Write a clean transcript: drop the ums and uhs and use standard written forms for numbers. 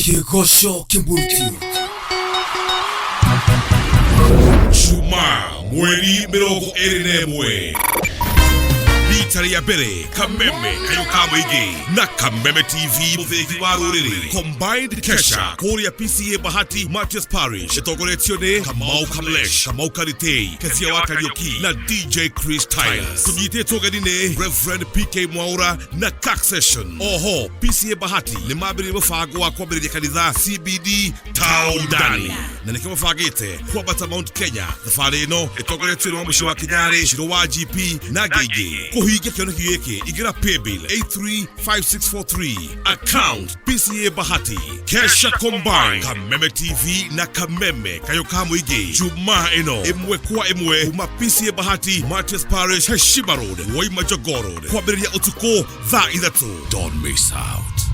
Kĩgoco Kĩmurti. Juma mweri 21 rita rĩa mbere Kameme kayũ ka mũingĩ na Kameme TV mũthĩgi wa rũrĩrĩ Combined Kesha kũrĩa PCA Bahati Martyrs Parish ĩtongoretio nĩ Kamau Kamlesh, Kamau Karitei, Kezia wa Kariuki na DJ Chris Tyler. Tũnyitĩtwo ũgeni nĩ Reverend PK Mwaura na Cax Session. Oho PCA Bahati nĩ mambĩrĩria mũbango wa kwambĩrĩria kanitha CBD Town Ndani na nĩkĩo mabangĩte kwambata Mount Kenya. Thabarĩ ĩno ĩtongoretio nĩ wa mũciĩ wa Kinyarĩ, Shiro wa GP na angĩ aingĩ. Kũhingia kĩoneki gĩkĩ, ingĩra paybill 835643, account PCA Bahati. Kesha Combine, Kameme TV na Kameme kayũ ka mũingĩ, Jumaa ĩno ĩmwe kwa ĩmwe kuma PCA Bahati, Martyrs Parish, Heshima Road, Waima Jogoo Road, kwambĩrĩria ũtukũ thaa 3. Don't miss out.